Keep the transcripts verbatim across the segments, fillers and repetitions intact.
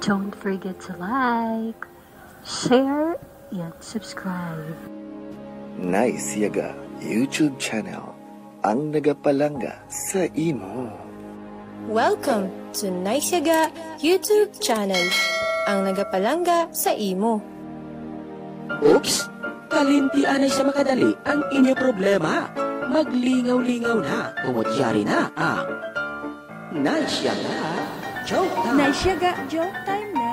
Don't forget to like, share, and subscribe. Nice Yaga YouTube channel, ang nagapalangga sa imo. Welcome to Nice Yaga YouTube channel, ang nagapalangga sa imo. Oops! Kalimti anay sa makadali ang inyo problema. Maglingaw-lingaw na, tungod yari na ang Nice Yaga Joke Time. Nice Yaga Joke Time na.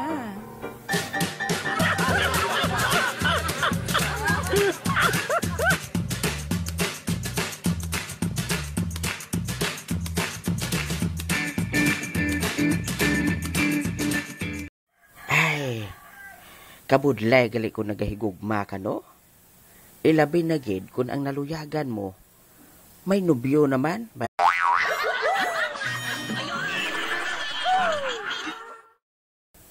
Ay, kabudlay gali ko nagahigugma ka, no? Ilabi na gid kun ang naluyagan mo may nobyo naman.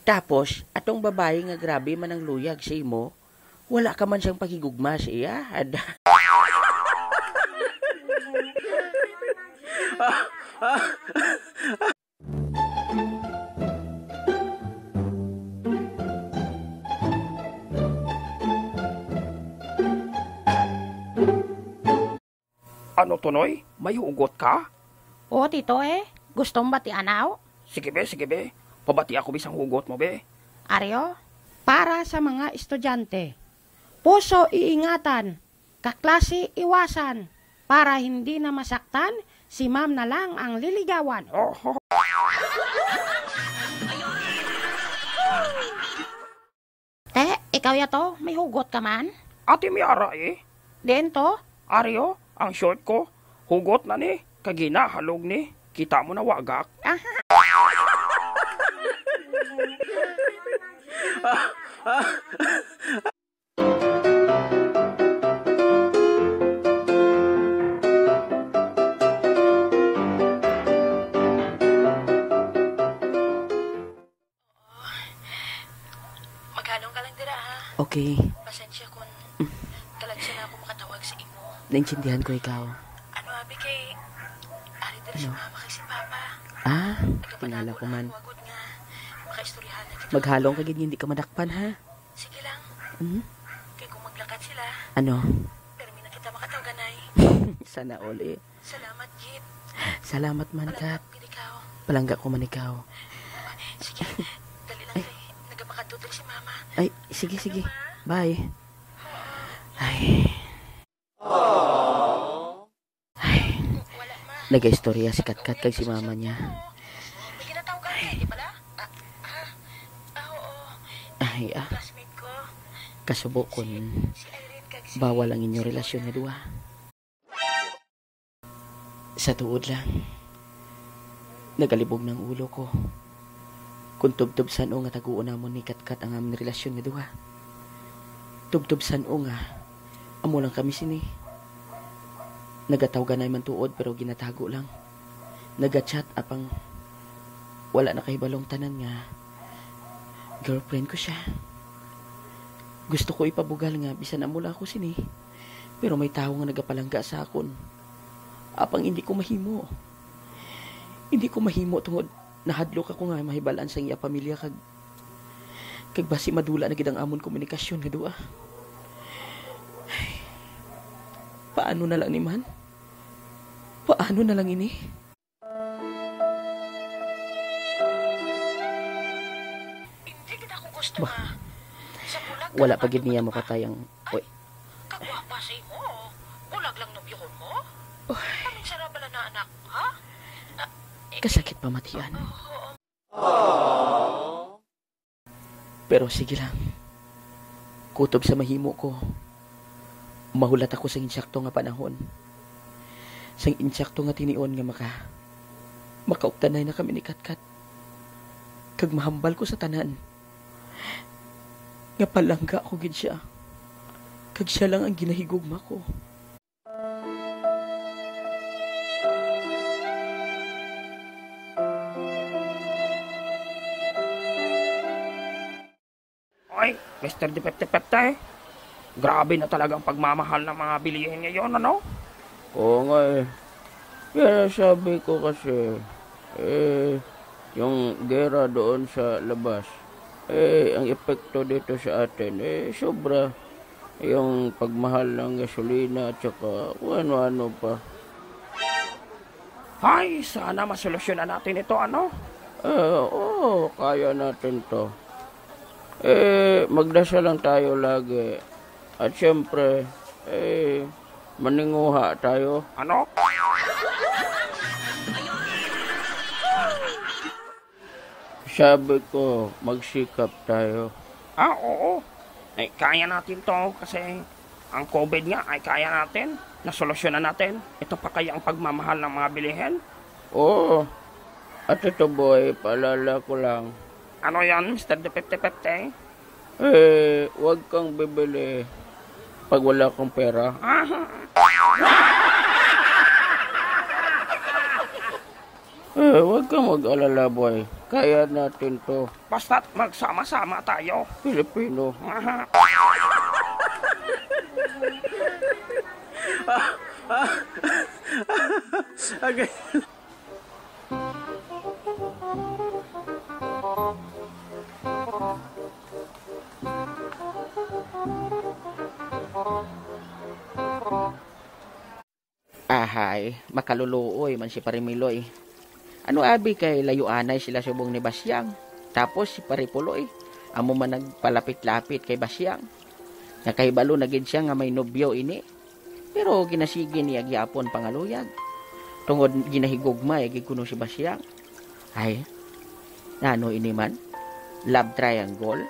Tapos, atong babayi nga grabe man ang luyag sa imo, wala ka man siyang paghigugma sa iya. Ad- Ano, Tonoy? May hugot ka? Oo, Tito, eh. Gusto mo batian, aw? Sige, be, sige, be. Pabati ako bisang hugot mo, be. Aryo, para sa mga estudyante, puso iingatan, kaklase iwasan, para hindi na masaktan, si ma'am na lang ang liligawan. Oho. Te, ikaw ya to? May hugot ka man? Ate Miara, eh. Diin to? Ari, oh, ang short ko. Hugot na ni. Kag ginahalog ni. Kita mo na wagak. Ah. Maghalong ka lang dira, ha? Okay. Pasensya kung kalansa na ako makatawag sa imo. Naintindihan ko ikaw. Ano, abi, kay ari dira si Ano? Mama kay si Papa. Ah, tingala ko man. Nagapanago lang ako agud nga makaistoryahan na kita. Maghalong ka gid, hindi ka madakpan, ha? Sige lang. Mhm. Kay kung maglakad sila, Ano? Pero may nakita makatawganay. Sana all, eh. Salamat, Jit. Salamat man, Kat. Palangga ko man ikaw. Palangga ko man ikaw. Sige, dali lang kay nagapakadto diri si Mama. Ay, sige, sige. Ano, Ma? Bye. Ay. Ay. Wala, Ma. Nagaistorya si Katkat kag si mama niya. May ginatawag ka, di bala? Ah, ah. Ah, oo. Ay, ah. Classmate ko. Kasubo kon Si, si Irene kag si bawal ang inyo si relasyon nga Luna. Duha. Sa tuod lang, nagalibog na ang ulo ko. Kung tubtob san-o nga taguon namon ni Katkat ang amon relasyon nga duha. Tubtob san-o nga amo lang kami sini. Nagatawganay man tuod, pero ginatago lang. Nagachat, apang wala nakahibalong tanan nga girlfriend ko siya. Gusto ko ipabugal nga bisan amo lang ako sini, pero may tawo nga nagapalangga sa akon. Apang hindi ko mahimo. Hindi ko mahimo tungod nahadlok ako nga mahibal-an sang iya pamilya kag, kag basi madula na gid ang amon komunikasyon nga duha. Ay, paano na lang ni man? Paano na lang ini? Hindi kita ko gusto Bah, nga sa bulag wala na pa gid niya naman makatay ang, ay, oy. Kagwapa sa imo. Bulag lang nobyohon mo? Oy. Anong sarap pala na anak, ha? Ah, eh, Kasakit pamatian. Oo. Pero sige lang. Kutob sa mahimo ko, mahulat ako sang insakto nga panahon. Sang insakto nga tinion nga maka-, makauptanay na kami ni Katkat. Kag mahambal ko sa tanan nga palangga ko gid sia. Kag sia lang ang ginahigugma ko. Ay, Mister Dipeptepepte, grabe na talaga ang pagmamahal ng mga bilihin ngayon, ano? Oo nga eh. Kaya sabi ko kasi, eh, yung gera doon sa labas, Eh, ang epekto dito sa atin, eh, sobra. Yung pagmahal ng gasolina at saka kung ano-ano pa. Hay, sana masolusyonan natin ito, ano? Eh, oo, kaya natin to. Eh, magdasal lang tayo lagi. At siyempre, eh, maninguha tayo. Ano? Sabi ko, magsikap tayo. Ah, oo. Eh, kaya natin to kasi ang covid nga ay kaya natin. Nasolusyonan natin. Ito pa kaya ang pagmamahal ng mga bilihin? Oo. At ito, boy, paalala ko lang. Ano yan, Mister De fifty fifty? Eh, huwag kang bibili pag wala kang pera. Ah, Eh, huwag kang mag-alala, boy. Kaya natin to. Basta't magsama-sama tayo. Pilipino. Aha. Okay. Ahay, makaluluoy man si Pare Miloy. Ano abi kay layuanay sila subong ni Basyang. Tapos si Pare Puloy, amo man nagpalapit-lapit kay Basyang. Nakahibalo na gid siya nga may nobyo ini. Pero ginasigi niya gyapon pangaluyag. Tungod ginahigugmay gid kuno si Basyang. Ay, nano ini man? Love triangle?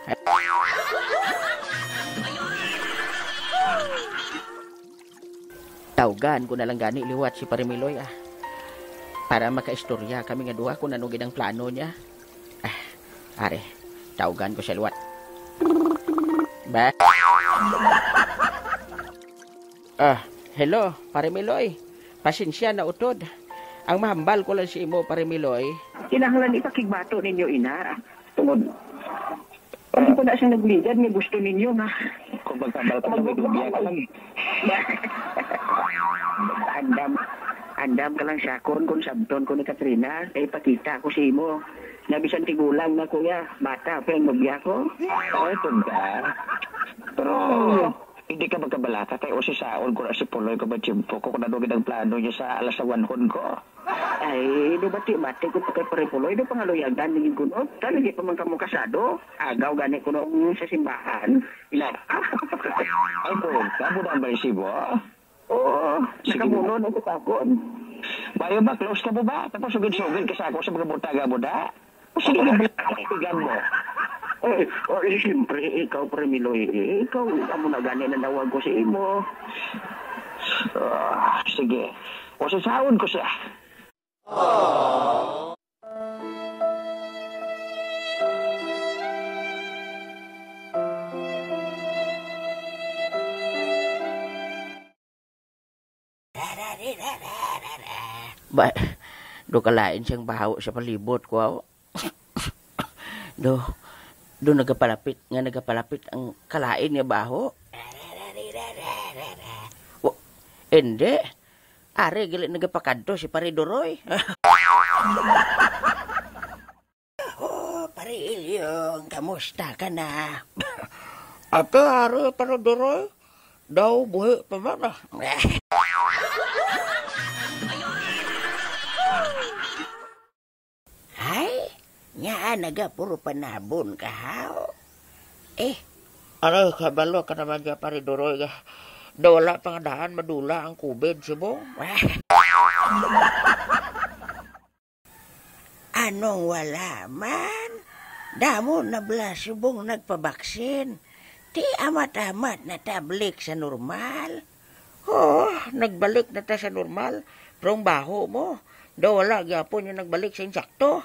Tawgan ko na lang gani liwat si Pare Miloy, ah. Para makaistorya kami nga duha kung ano gid ang plano niya. Ah, are, tawgan ko siya liwat. Ba? Ah, hello, Pare Miloy. Pasensya na utod. Ang mahambal ko lang sa imo, Pare Miloy. Kinahanglan ipakigbato ninyo, ina. Tungod, ano ko na siya nagligad nga gusto ninyo nga. Kung magtambal ka lang, may dubya ka lang. Andam, andam ka lang siya. Kung, kung sabton ko ni Katrina, kay ipakita ko sa imo. Nga bisan tigulang na, kuya, bata pa yung nobya ko. Ay, tunda. Pero, hindi ka magkabalaka kay usisaon ko na si Puloy ko ba tiyempo ko kung ano gid ang plano niya sa alasawanhon ko. Ay, do bati-bati ko pa kay Pare Puloy, do pangaluyagan ni kuno. Kani di pa man kamo kasado? Agaw gani kuno sa simbahan. Ina. Ay, Puloy, kamo na ang balisibo? Oo, sige, nakamuno na ko tapon. Bayo ba, close ka mo ba? Tapos sugid-sugid ka sa ako sa mga buntaga mo, da? Sige, imbestigan mo. Eh, oh, eh, siyempre, ikaw, Pre Miloy, eh, ikaw, amo na gani nanawag ko sa imo. Ah, sige. O, sasaon ko siya. Ba, do kalain siyang baho sa palibot ko, aw. Do, do nagapalapit nga nagapalapit ang kalain nga baho. Wa-, hindi. Ari, gali nagapakadto si Pare Doroy. Oh, Pare Ilyong, kamusta ka na? Ate, Ari, Pare Doroy, daw buhi pa man, ah. Ay, nga naga puro panabon ka, haw? Eh. Aray, kabalo ka naman nga, Pare Doroy, nga daw wala pa nga daan madula ang covid, subong. Anong wala man? Damo na bala subong nagpabaksin. Ti amat-amat na ta balik sa normal. Oh, nagbalik na ta sa normal. Pero ang baho mo, daw wala gyapon yung nagbalik sa insakto.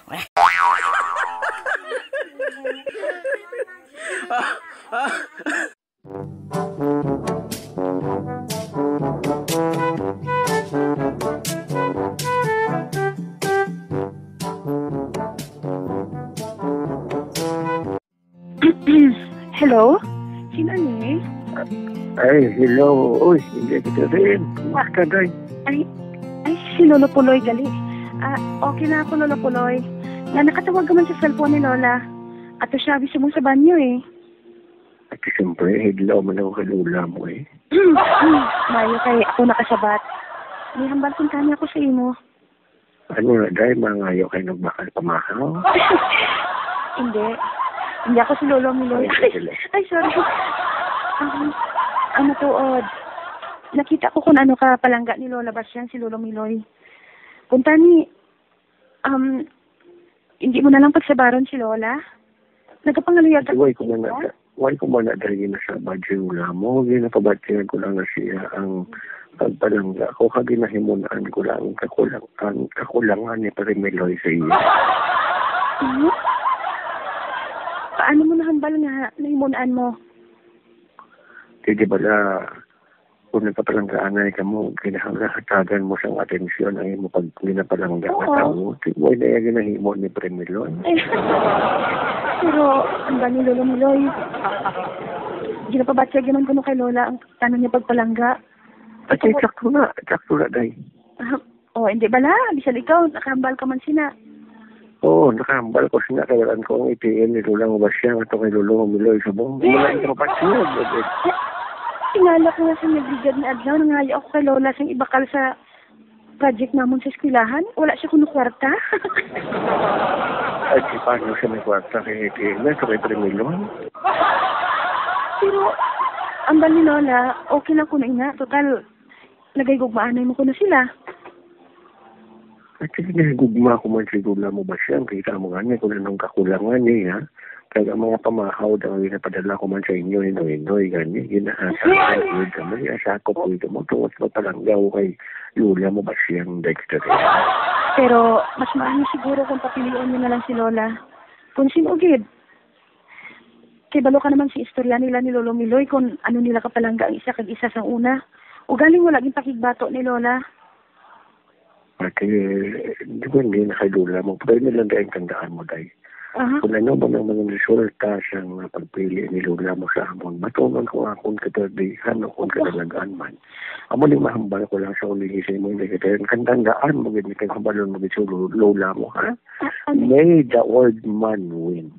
Hello? Sino ni? Ay, hello. Uy, hindi kita rin. Wa ka, day. Ay, ay, si Lolo Puloy gali. Ah, okay na ako, Lolo Puloy. Nga nakatawag ka man sa cellphone ni Lola. Ato siya, abi sa mong sa banyo eh. At siyempre, hidlaw man ako kay lola mo eh. Mayo kay ako nakasabat. May hambal kuntani ako sa imo. Ano na, dahil mangayo kay nagbakal pamahaw? Hindi. Hindi ako si Lolo Miloy. Ay, sige. Ay, sorry. Um, ano to, Od? Nakita ko kung ano ka palangga ni Lola Basyang si Lolo Miloy. Kuntani, um, hindi mo na lang pagsabaron si Lola? Nagapangaluya ka Why ko man na, why ko man na dahil ginasabad si lola mo? Ginapabatian ko lang na siya ang pagpalangga ko. Kag ginahimunan ko lang ang kakulang-, ang kakulangan ni Pare Meloy sa iya. Ano? Paano mo nahambal nga nahimunan mo? Di, di ba na, kung nagpapalanggaanay ka mo, kinahanglan hatagan mo sang atensyon ang imo pag ginapalangga nga Oo. Tawo. Di mo na yung ginahimo ni Pare Meloy. Eh, pero ang ba ni Lolo Miloy? Ginapabatya naman kuno kay Lola ang tanan niya pagpalangga. At Ito po- sakto na, sakto na, day. Ah, oh, hindi bala. Bisan ikaw, nakahambal ka man sina. Oo, nakahambal ko sina. Kay wala ko ang A T M ni Lola mo ba siya? Ito kay Lolo mo, Miloy, sa bong. Wala yung kapatid. Tingala ko nga sa nagligad na adlaw, nangayo ako kay Lola sang ibakal sa project namon sa eskwelahan. Wala siya kuno kwarta. Ay, di paano siya may kwarta kay A T M na? Ito kay Pare Meloy. Pero, ang ba ni Lola, okay lang kuno ina. Total, nagay gugmaanay mo kuno sila. At sige, nagugma ko man siguro na mo ba siya? Ang kita mo gani kung anong kakulangan niya. Kaya ang mga pamahaw daw yung napadala ko man sa inyo, hinoy-hinoy gani. Ginahatagan ko ito mo. Ginasakop ko ito mo. Tungod sa palanggaw kay Lola mo ba siyang dexter? Pero mas maayo siguro kung papilion niyo na lang si Lola. Kung sino gid. Kay balo ka naman sa istorya nila ni Lolo Miloy kung ano nila kapalangga ang isa kag isa sang una. Ugaling wala gid pakigbato ni Lola. Ate, di ba hindi na kay Lola mo? Pero nila dahil tandaan mo, day. Aha. Kung ano man ang mga resulta sa mga pagpili ni Lola mo sa amon, batunon ko akong katordihan o kung Oo. Kadalagan man. Amo ni mahambal ko lang sa uligi sa imo, hindi kita. Kantandaan mo, gid, kay hambalon mo, gid, sa lo-, Lola mo, ha? Ah, ano? May the old man win.